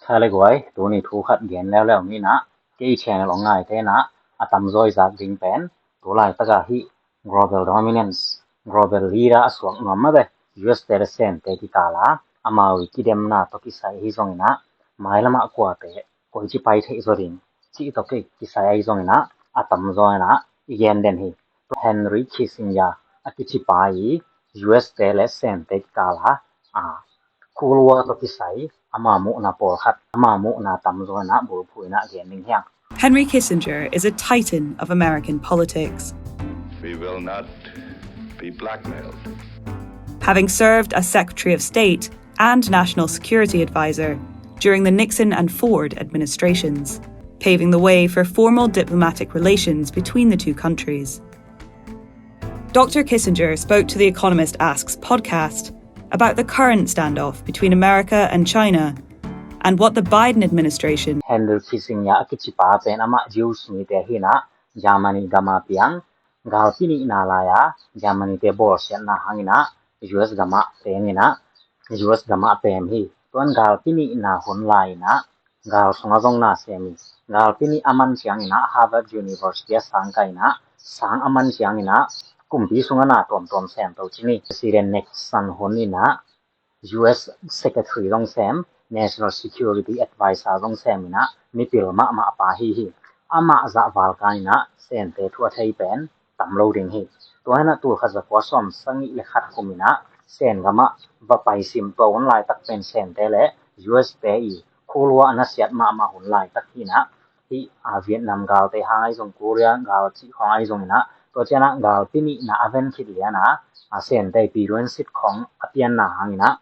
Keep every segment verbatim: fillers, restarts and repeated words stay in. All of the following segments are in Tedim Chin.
Kha le guai, tuni thu khat gen leuleu ni na, kei channel ong ngaite na, a tamzaw i zak ding pen, tu laitaka hih global dominance, global leader a suak nuam mah beh, U S te le Sente kikala, amau i kidemna tawh kisai ahi zongina, mailamah kuate koici pai theih zaw ding cih tawh kisai ahi zongina, a tamzaw ina i gen den hi. Henry Kissinger a kicipa i U S te le Sente kikala, a, Cold War tawh kisai ama muhna pawlkhat, ama muhna tamzaw ina bulphuh ina gen ding hiang. Henry Kissinger is a titan of American politics. We will not be blackmailed. Having served as Secretary of State and National Security Advisor during the Nixon and Ford administrations, paving the way for formal diplomatic relations between the two countries. Doctor Kissinger spoke to The Economist Asks podcast about the current standoff between America and China and what the Biden administration. Henry Kissinger a kicipa pen amah Jews mite hina, Germany gama piang, galpi nihna lai-a Germany te bawlsiatna hangina U S gamah pemina, U S gamah pem hi. Tuan galpi nihna hun lai-ina gal sunga zong na sem hi. Galpi nih a man ciangina Harvard University a sang kaina, sang a man ciangina kumpi sunga na tuamtuam sem to cini. President Nixon hunina U S Secretary zong sem, National Security Advisor zong semina mipil mahmah pa hi hi. Amah zahval kaina Sente thu a thei pen tam lo ding hi. Tua hina tul khat za kua sawm sagih le khat kumina Sen gamah va paisim tua hun laitak pen Sente le U S te i Cold War a nasiat mahmah hun laitak hina. Hih a Vietnam galte hang ahi zong, Korea gal cih khong ahi zongina, tua ciana galpi nihna a ven khit liana a Sente pi ruensit khong a pianna hangina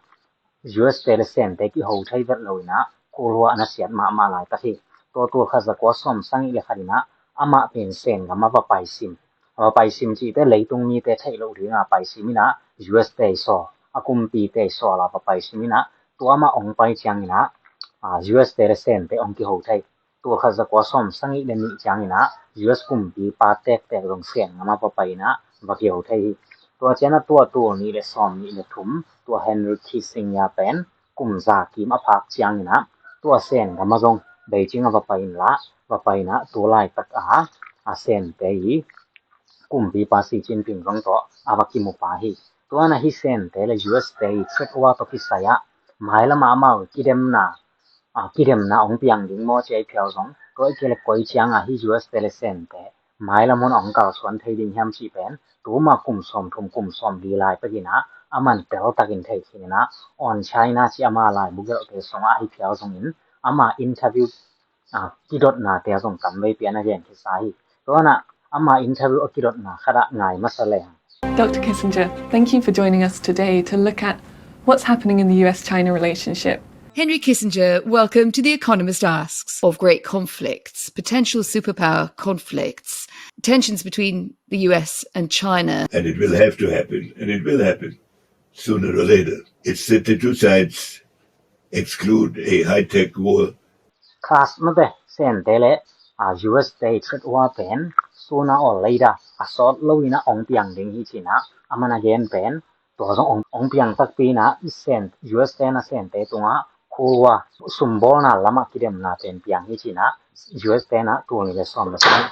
U S te le Sente kiho thei vet loina Cold War a nasiat mahmah laitak hi. Tua tul khat za kua sawm sagih le khatina amah pen Sen gama va paisim. A va paisim cihte leitung mite theih loh dinga paisimina U S te i sawl, a kumpi te i sawl a va paisimina tua amah ong pai ciangina U S te le Sente ong kiho thei. Tul khat za kua sawm sagih le nih ciangina U S kumpipa tektek zong Sen gama va paina va kiho thei hi. Tua ciana tua tul nih le sawm nih le thum tua Henry Kissinger pen kum za kim a phak ciangina tua Sen gama zong Beijing a va pai inla, va paina tu laitak a a Sente i kumpipa Xi Jinping zong tawh a va kimupa hi. Tuana hi Sente le U S te i trade war tawh kisai-ah mailama amau kidemna a kidemna ong piang ding maw ci a i phial zong tua i kele koi cianga hi U S te le Sente mailam hun ong kalsuan thei ding hiam cih pen tuma kum sawm thum kum sawm li lai pekina a man teltakin thei khinina On China ci ama laibu gelhte sungah a hi phial zongin ama interview a kidotnate a zong tamvei pian a gen khisa hi. Tuana ama interview a kidotna khatah ngai masa leng. Doctor Kissinger, thank you for joining us today to look at what's happening in the U S China relationship. Henry Kissinger, welcome to The Economist Asks. Of great conflicts, potential superpower conflicts, tensions between the U S and China. And it will have to happen, and it will happen sooner or later. It's that the two sides exclude a high-tech war. Khas mate Sente le a U S te trade war pen sooner or later a sawt loina ong piang ding hi cina a man a gen pen tua zong ong, ong piang takpi ina Sen, U S tena Sente tunga Cold War sumbawlna lama kidemna pen piang hi cina U S tena tul nih le sawm le sawm,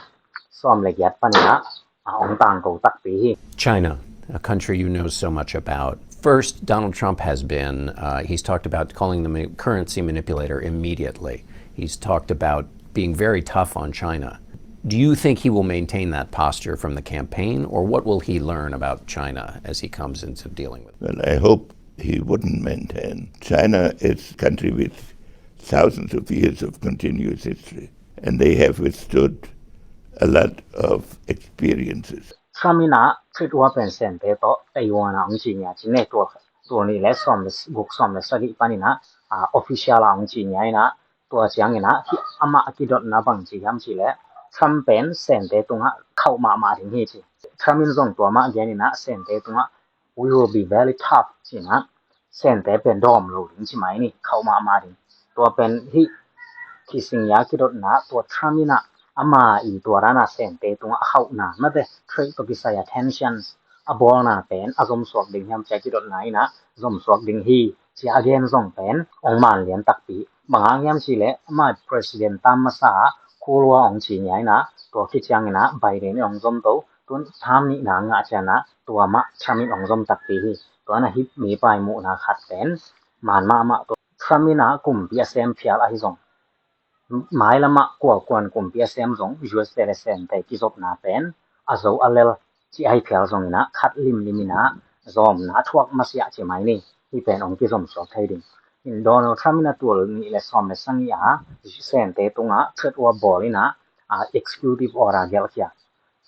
sawm le giat panina a ong tangko takpi hi. China, a country you know so much about. First, Donald Trump has been, uh, he's talked about calling the mani- currency manipulator immediately. He's talked about being very tough on China. Do you think he will maintain that posture from the campaign, or what will he learn about China as he comes into dealing with it? Well, I hope he wouldn't maintain. China is a country with thousands of years of continuous history, and they have withstood a lot of experiences. Trump ina trade war pen Sente tawh taiwan a ong cinia cine tua tul nih le sawm le guk sawm le sagih panina a official a ong cinia ina tua ciangina hi ama a kidotna bang ci hiam cih le Trump pen Sente tunga khauh mahmah ding hi ci. Trump in zong tua mah genina Sente tunga we will be very tough cina Sente pen dawm lo ding ci mai ni khauh mahmah ding. Tua pen hi Kissinger kidotna tua Trump ina ama i tua dana Sente tunga a khauhna mate trade tawh kisai a tensions a bawlna pen a zomsuak ding hiam cia kidotna ina zomsuak ding hi cia a gen zong pen ong man lian takpi Bang hang hiam cih leh amah president tam masa ah Cold War hong ci ngiat in ah, tua khit ciangin ah Biden in hong zom to, tun tam nihna ngah ciangin ah tua mah Trump in hong zom takpi hi. Tua in ah hih mipa i muhna khat pen man mahmah. Tua Trump in ah kumpi a sem phial ahi zong, mailam ah kua kuan kumpi a sem zong U S te le Sente kizopna pen a zo a lel cih ahi phial zongin ah khat limlim in ah zawmna a thuak masiah ci mai ni. Hih pen hong kizom suak thei ding. In Donald Trump in a tul nih le sawm le sagih a Sente tungah trade war bawl in ah, a executive order gelhkhia.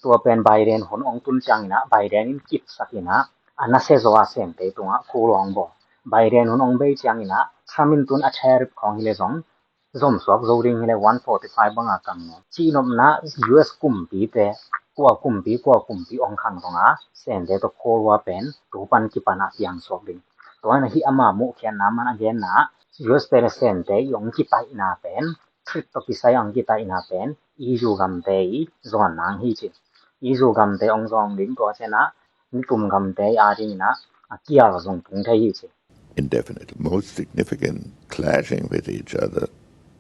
Tua pen Biden hun hong tun ciangin ah Biden in kipsak in ah a nasia zaw a Sente tungah Cold War hong bawl. Biden hun hong bei ciangin ah Trump in tun a tariff khawng hi le zong zom suak zo ding hi le one forty five banga kam nawn. Cihnopna U S kumpite, kua kumpi kua kumpi hong khang zong a Sente tawh Cold War pen tu pan kipan a piang suak ding. Tua in ah hih ama muhkhiatna man a genna U S te le Sente i hong kitaihna pen, trade tawh kisai a hong kitaihna pen E U gamte i zawn nang hi ci. E U gamte hong zawng ding, tua ciang ah nikum gamte a dingin ah a kial zong tung thei hi ci. Indefinitely. Most significant clashing with each other,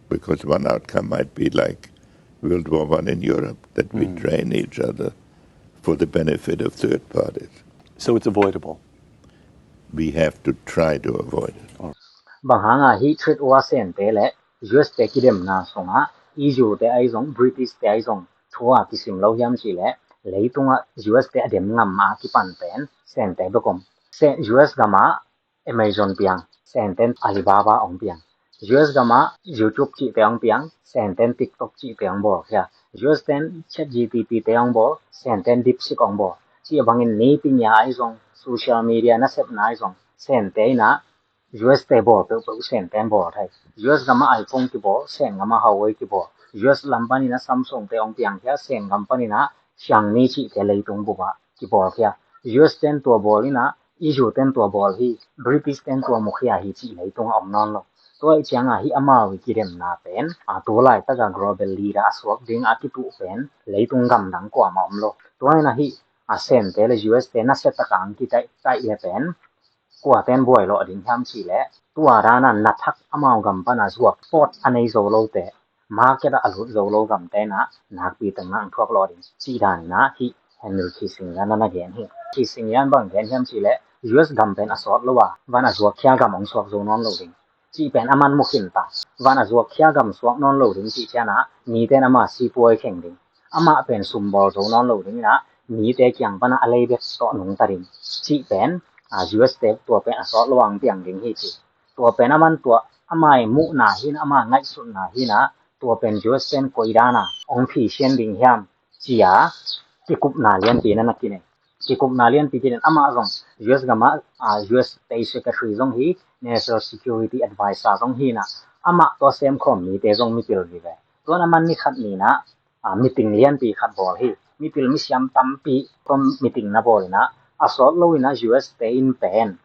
because one outcome might be like World War One in Europe, that we drain each other for the benefit of third parties. So it's avoidable. We have to try to avoid it. Bang hanga hih trade war Sente le U S te kidemna sungah E U te ahi zong, British te ahi zong thu a kisim lo hiam cih leh leitungah U S te a dem ngam a kipan pen Sente bek om. U S gamah Amazon piang, Senten Alibaba hong piang. U S gamah YouTube cihte hong piang, Senten TikTok cihte hong bawlkhia. U S ten ChatGPT te hong bawl, Senten DeepSeek hong bawl. Cih bangin ni tingia ahi zong, social media nasepna ahi zong, Sente in ah U S te bawl peuhpeuh Senten bawl thei. U S gamah iPhone kibawl, Sen gamah Huawei kibawl. U S lam panin ah Samsung te hong piangkhia, Sen gam panin ah Xiaomi cihte leitung bupah kibawlkhia. U S ten tua bawl in ah E U ten tua bawl hi, British ten tua mukhia hi cih leitung a om nawn lo. Tua ih cianga hih amau i kidemna pen a tu laitaka global leader a suak ding a kituh pen leitung gamdang kuamah om lo. Tua in ah hih a Sente le U S te nasia taka ang kitaih taih le pen kuaten buai lawh ding hiam cih leh tua dana na thak amau gam pana zuak pawt a nei zo lote, market ah a lut zo lo gamte na nakpi teng na ang thuak lawh ding cih danin ah hih Henry Kissinger na na gen hi. Kissinger bang gen hiam cih leh U S gam pen a sawt lo a van a zuakkhia gam hong suak zo nawn lo ding cih pen a man mu khin ta. Van a zuakkhia gam suak nawn lo ding cih ciangin ah miten ama sipuai kheng ding, amah pen sumbawl zo nawn lo dingin ah mite kiang pana a lei bek tawh nungta ding cih pen U S te tua pen a sawt lo ang piang ding hi ci. Tua pen a man tua ama i muhna hi in ah, ama ngaihsutna hi in ah, tua pen U S ten koi dana hong phisian ding hiam cia kikupna lianpi na na kinei. Kikupna lianpi kinin amah zong U S gamah U S State Secretary zong hi, National Security Advisor zong hi in ah, amah tua semkhawm mite zong mipil vive. Tuan a man ni khat ni in ah meeting lianpi khat bawl hi. Mipil misiam tampi tua meeting na bawl in ah a sawt lo in ah U S te in pen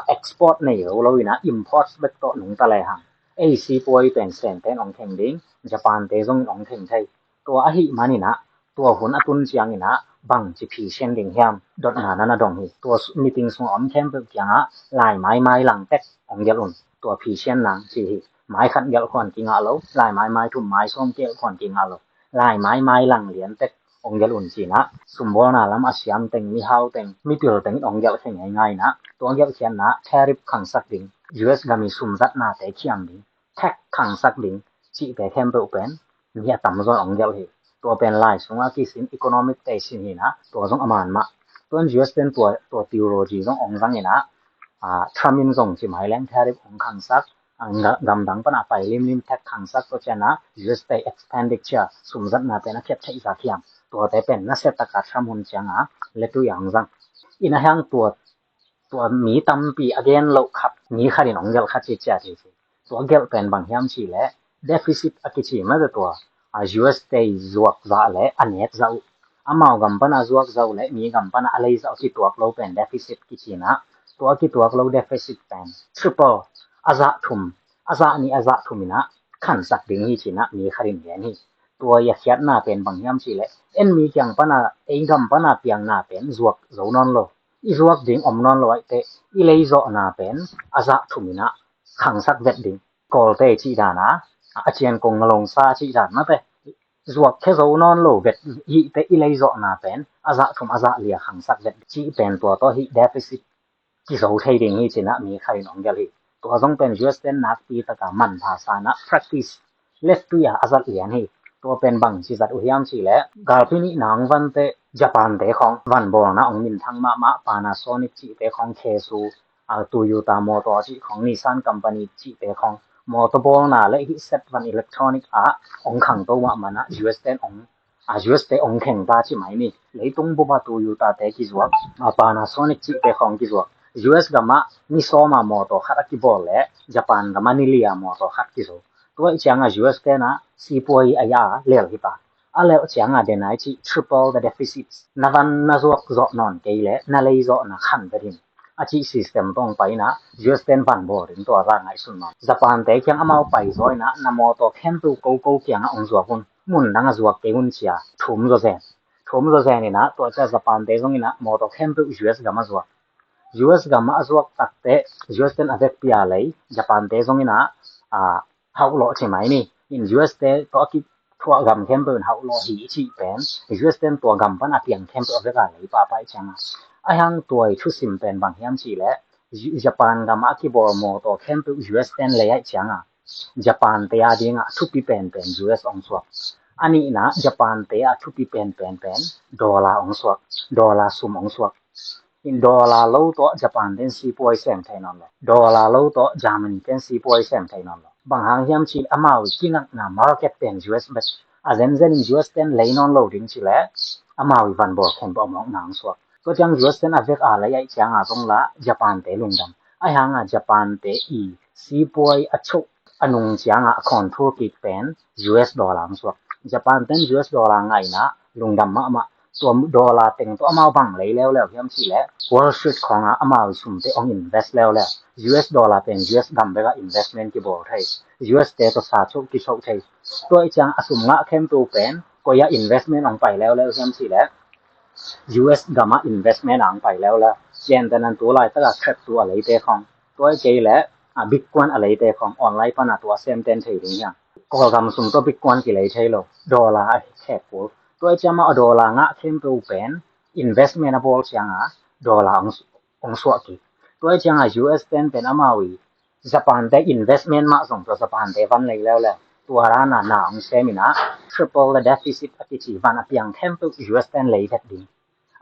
export nei lo lo in ah import bek tawh nungta lehang ei sipuai pen Senten hong kheng ding, Japan te zong in hong kheng thei. Tua ahih manin ah tua hun a tun ciangin ah bangci phisian ding hiam dotna na na dong hi. Tua meeting sung a om khempeuh kiangah lai maimai lang tek hong gelh un, tua phisian nang ci hi. Mai khat gelh khuan kingah lo, lai maimai thum mai sawm gelh khuan kingah lo, lai maimai lang lian tek hong gelh un ci in ah sumbawlna lam a siam teng, mihau teng, mipil teng in hong gelh khe ngeingai in ah tua gelhkhiatna tariff khangsak ding, U S gam i sumzatnate khiam ding, tax khangsak ding cihte khempeuh pen mi a tamzaw in hong gelh hi. Tua pen lai sungah kisin economic te sin hi in ah tua zong a man mah. Tuan U S ten tua, tua theology zong hong zang in ah Trump in zong ci mai leng tariff hong khangsak, gamdang pana pai limlim tax khangsak, tua ciangin ah U S te expenditure sumzatna pen a khep theih zah khiam. Tuate pen nasia taka Trump hun cianga letui a hong zang. In ah hiang tua, tua mi tampi a gen loh khat mi khat in hong gelh khat ci ciat hi ci. Tua gelh pen bang hiam cih leh deficit a kici mah tua, U S te zuak zah le a nek zah uh, amau gam pana zuak zah uh le mi gam pana a lei zah uh kituak lo pen deficit kici in ah, tua kituak lo deficit pen triple, a zah thum, a zah nih, a zah thum in ah khansak ding hi ci in ah mi khat in gen hi. Tua i a khiatna pen bang hiam cih leh en mi kiang pana, ei gam pana piangna pen zuak zo nawn lo, i zuak ding om nawn lo ahih teh i leizawhna pen a zah thum in ah khangsak vet ding. Kawlte cih dan a, a cian kong ngalongsa cih dan mate, zuak khia zo nawn lo vet hihte i leizawhna pen a zah thum a zah li a khangsak vet cih pen tua tawh hih deficit kizo thei ding hi ci-in ah mi khat in hong gelh hi. Tua zong pen U S ten nakpi taka manpha sa-in ah practice lettui a a zat lian hi. Tua pen bangci zat uh hiam cih leh galpi nihna hong vante Japan-te khawng vanbawlna hong minthang mahmah, Panasonic cihte khawng, Keisu, a, Toyota Motor cih khawng, Nissan Company cihte khawng, motor bawlna le hih set van electronic ah hong khangto mahmah in ah U S ten hong, a, U S te hong kheng ta ci mai ni. Leitung bup ah Toyota-te kizuak, a, Panasonic cihte khawng kizuak. U S gam ah ni sawm a motor khat a kibawl leh Japan gam ah ni li a motor khat kizo. Tua ahih ciangin U S ten ah sipuai a ya lel hi ta. A leh ciangin den ai cih triple the deficit. Na van na zuak zawh nawn kei leh na leizawhna khan vet in a cih system tawh hong pai in ah U S ten vanbawl ding tua zah ngaihsun nawn. Japan-te kiang amau paizaw in ah na motor khempeuh koko kiangah hong zuak un, mun dang a zuak kei un ci-a thum zawzen. Thum zawzen in ah tua ciang Japan-te zong in ah motor khempeuh U S gam ah zuak. U S gam ah a zuak takteh U S ten a vekpi a lei Japan-te zong in ah, a, hauhlawh ci mai ni. In U S te tawh a kithuah gam khempeuh in hauhlawh hi i cih pen U S ten tua gam pan a piang khempeuh a vek a lei pahpah ahih ciangin. Ahih hang tua i thusim pen bang hiam cih leh Japan gam ah a kibawl motor khempeuh U S ten lei ahih ciangin Japan-te a dingah a thupi penpen U S hong suak. A nihna, Japan-te a thupi penpen pen dollar hong suak. Dollar sum hong suak. In dollar lo tawh Japan-ten sipuai sem thei nawn lo. Dollar lo tawh Germany-ten sipuai sem thei nawn lo. Bang hang hiam cih amau i kinakna market pen U S bek. A zenzen in U S ten lei nawn lo ding cih leh amau i vanbawl khempeuh a mawkna hong suak. Tua ciang U S ten a vek a lei ahih ciangin zong lah Japan-te lungdam. Ahih hangin Japan-te i sipuai a choh a nung ciangin a control kik pen U S dollar hong suak. Japan-ten U S dollar ngah in ah lungdam mahmah. Tua dollar teng tawh amau bang lei leuleu hiam cih leh Wall Street khawngah amau i sumte hong invest leuleu. U S dollar pen U S gam bekah investment kibawl thei. U S te tawh sa choh kichoh thei. Tua ahih ciangin a sum ngah khempeuh pen koi ah investment hong pai leuleu hiam cih leh U S gam ah investment ah hong pai leuleu. Gentehna in tu laitak a crypto a leite khawng, tua ahih kei leh, a, Bitcoin a leite khawng online pan a tua semten thei ding hi hang. Kawlgam sum tawh Bitcoin kilei thei lo, dollar a khek kul. Tua ahih ciangin a dollar ngah khempeuh pen investment a bawl ciangin dollar hong, hong suah kik. Tua ahih ciangin U S ten pen amau i Japan-te investment mah zong tua Japan-te van lei leuleu. Tua dan a na hong sem in ah triple the deficit a kici van a piang khempeuh U S ten lei vet ding.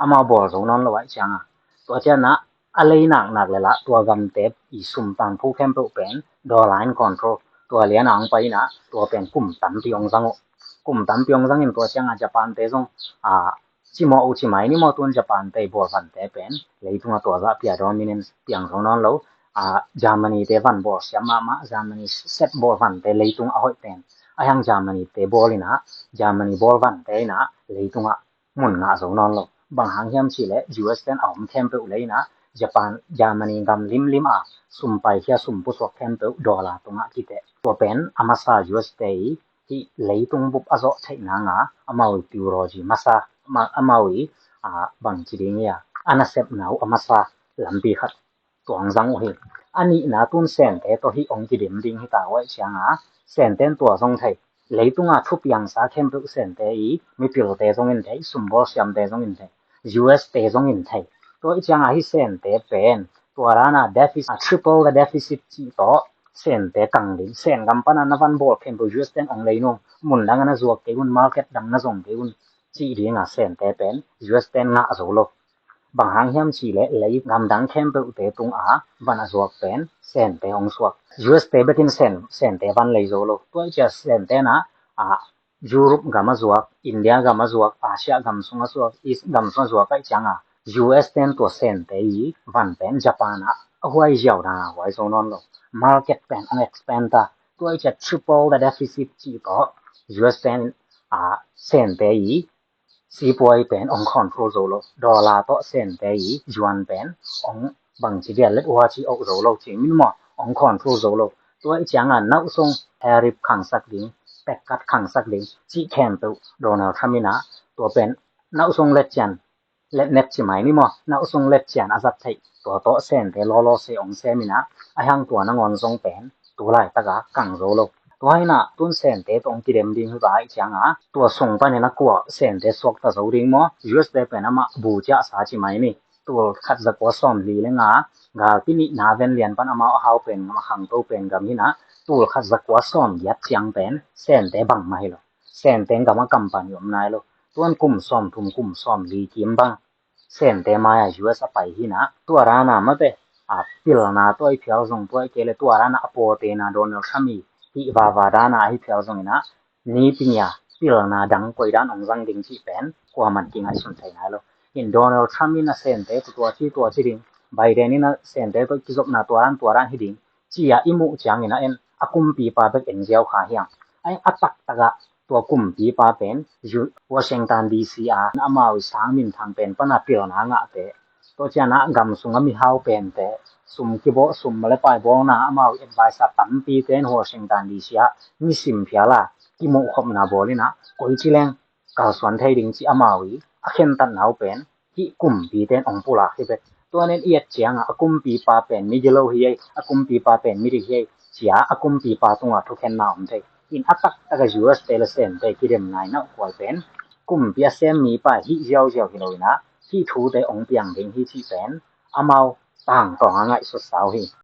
Amau bawl zo nawn lo ahih ciangin. Tua ciangin ah a lei naknak leh lah tua gamte i sum tangphu khempeuh pen dollar in control. Tua lian a hong pai in ah tua pen kum tampi hong zang uh. Kum tampi hong zang in tua ciangin Japan-te zong, a, cimawh uh ci mai ni maw, tun Japan-te i bawl vante pen leitungah tua zah pia dominance piang zo nawn lo. A, Germany-te van bawl siam mahmah, Germany set bawl vante leitung a hoih pen. Ahih hang Germany-te bawl in ah, Germany bawl vante in ah leitungah mun ngah zo nawn lo. Bang hang hiam cih leh U S ten a om khempeuh lei in ah Japan, Germany gam limlim a sum paikhia, sum pusuak khempeuh dollar tungah kiteh. Tua pen a masa U S te i hih leitung bup a zawh theih nanga amau i theology masa, ma-, amau i, a, bangci ding hia, a nasepna uh a masa lampi khat tua hong zang uh hi. A nihna tun Sente tawh hih hong kidim ding hi ta uh ahih ciangin Sente in tua zong thei. Leitunga thupiangsa khempeuh Sente i mipilte zong in thei, sumbawl siamte zong in thei, U S te zong in thei. Tua ahih ciangin hih Sente pen tua dana deficit, triple the deficit cih tawh Sente kang ding, Sen gam pana na van bawl khempeuh U S ten hong lei nung, mun danga na zuak kei un, market dang na zong kei un cih dinga Sente pen U S ten ngah zo lo. Bang hang hiam cih leh lei gamdang khempeuhte tunga van a zuak pen Sente hong suak. U S te bekin Sen, Sente van lei zo lo. Tua ahih ciang Sente na, a, Europe gam a zuak, India gam a zuak, Asia gam sung a zuak, East gam sung a zuak ahih cianga U S ten tua Sente i van pen Japan ah a huai ziau dana huai zo nawn lo. Market pen hong expand ta. Tua ahih ciang triple the deficit cih tawh U S ten, a, Sente i sipuai pen hong control zo lo. Dollar tawh Sente i yuan pen hong bangci dia let ua ci oh zo lo, ci min maw, hong control zo lo. Tua ahih cianga nauhsung tariff khangsak ding, tax cut khangsak ding cih khempeuh Donald Trump in ah tua pen nauhsung letcian, letnek ci mai ni maw, nauhsung letcian a zat theih tua tawh Sente lawlaw se hong sem in ah, ahih hang tua nangawn zong pen tu laitak a kang zo lo. Tua hi in ah tun Sente tawh hong kidem ding hi va ahih ciang a tua sung panin a kua Sente suakta zo ding maw? U S te pen amah bu ciahsa ci mai ni. Tul khat za kua sawm li le nga, galpi nihna ven lian pan amau a hau pen gam, a khangto pen gam hi in ah tul khat za kua sawm giat ciang pen Sente bangmah hi lo. Sente gam a kam pan hi om nai lo. Tuan kum sawm thum kum sawm li kim bang Sente mai-ah U S a pai hi in ah tua dan a mate a pilna tua i phial zong tua i kei le tua dan a a pawtena Donald Trump i hih vava dan a ahi phial zong in ah nipi ni a pilna dang koi dan hong zang ding cih pen kuaman kingaihsun thei nai lo. In Donald Trump in a Sente tua tua ci tua ci ding, Biden in a Sente tua kizopna tua dan tua dan hi ding ci a i muh ciang in a en a kumpipa bek en ziau kha hiang. A en a taktak a tua kumpipa pen Washington D C a amau i sang minthang pen pan a pilna ngahte, tua ciang a gam sung a mihau pente sum kibawh, sum le pai bawlna amau i advisor tampite in Washington D C a nisim phial a kimuh khopna bawl in ah koici leng kalsuan thei ding ci amau i a khentatna uh pen hih kumpite in hong pulak hi bek. Tua nen i et ciang a a kumpipa pen mi gilo hi ei, a kumpipa pen mi dik hi ei ci a a kumpipa tungah thukhenna om thei. In a taktak a U S te le Sente kidemna in a kual pen kumpi a sem mipa hih ziauziau hi lo in ah hih thute hong piang ding hi cih pen amau tangtawng a ngaihsutsa uh hi.